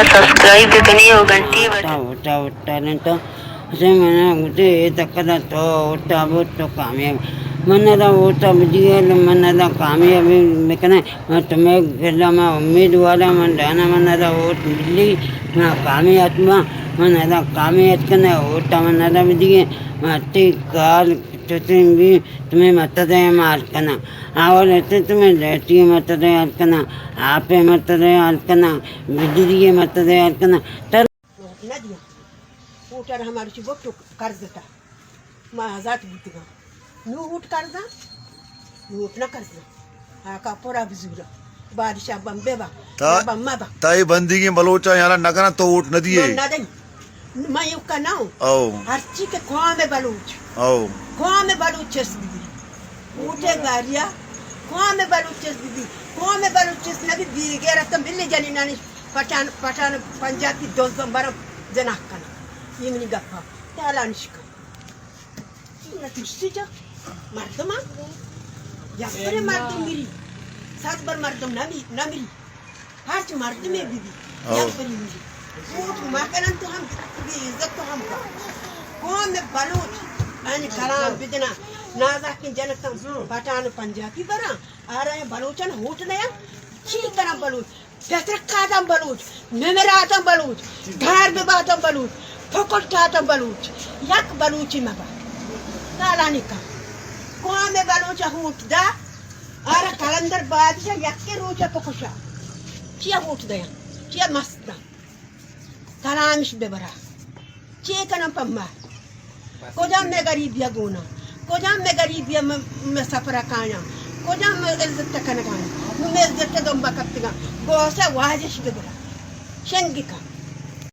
سبسکرائب بکنی و گھنٹی بٹن۔ ووٹا، ووٹا، ووٹا، نہ تو اسے من ءَ گوشت، اے تک دا تو ووٹا بوت تو کامیاب۔ من ءَ دا ووٹا بدیے، من ءَ دا کامیاب بکنے۔ من تمہیں گلا، من امیدوار آں، من دانا من ءَ دا ووٹ بلی، من کامیاب اتما، من ءَ دا کامیاب اتکنے، ووٹا من ءَ دا بدیے۔ من تی کار چوتیں بھی تمہیں مت دے مار کنا۔ آور اتیں تمہیں لیٹی مت دے ہر کنا۔ آپ مت دے ہر کنا۔ بجلی مت دے ہر کنا۔ تر ووٹ نہ دیاں۔ ووٹر ہمارے چی ووٹ قرض تا۔ ما آزاد بوتگاں۔ نو ووٹ قرضاں، نو ووٹ نہ قرضاں۔ آقا پورا بزورا۔ بادشاہ بم بے با، تا، بم ما با۔ تا اے بندیگیں بلوچاں یارا نہ کناں تو ووٹ نہ دیے۔ من نہ دیں۔ من یوکا نہ ہوں۔ او۔ ہرچی کہ قوم بلوچ۔ او۔ قوم بلوچ چست بی۔ ووٹے گاریا۔ قوم بلوچ چست بی۔ قوم بلوچ چست نہ بی، بی غیرت بلی جنینانی پٹان، پٹان پنجابی دوزن برم زنا کنا۔ یہ منی گپا۔ تالان شکا۔ نہ ترسی جا مردم، یک برے مردم مری، صد بر مردم نہ می-، نہ مری۔ ہرچ مردمے بی بی، او۔ یک برے مری۔ ووٹ ما کنن تو ہم بی عزت تو ہم با۔ قوم بلوچ، ان کلام بدنا، نازاکیں جنکاں پٹھان پنجابی براں، آرا بلوچن ووٹ نیا، چی کنن بلوچ؟ پترک آتاں بلوچ، نمر آتاں بلوچ، دھار بباتاں بلوچ، پھکٹ آتاں بلوچ، یک بلوچی مبا۔ کالانی کا۔ قوم بلوچ ءَ ووٹ دا، آرا قلندر بادشاہ یکے روچ ءَ بکشا۔ چیا ووٹ دیاں؟ چیا مست داں؟ کلامش ببرا۔ چے کناں پہ ما؟ کجام مئے گریبی ءَ گون آں؟ کجام مئے گریبی ءَ مئے، مئے سفر ءَ کایاں؟ کجام مئے عزت ءَ کنگ ءَ آں؟ نوں مئے عزت ءَ دمب ءَ کپتگ آں۔ گوس ءَ واجش بہ برا۔ شنگ کن۔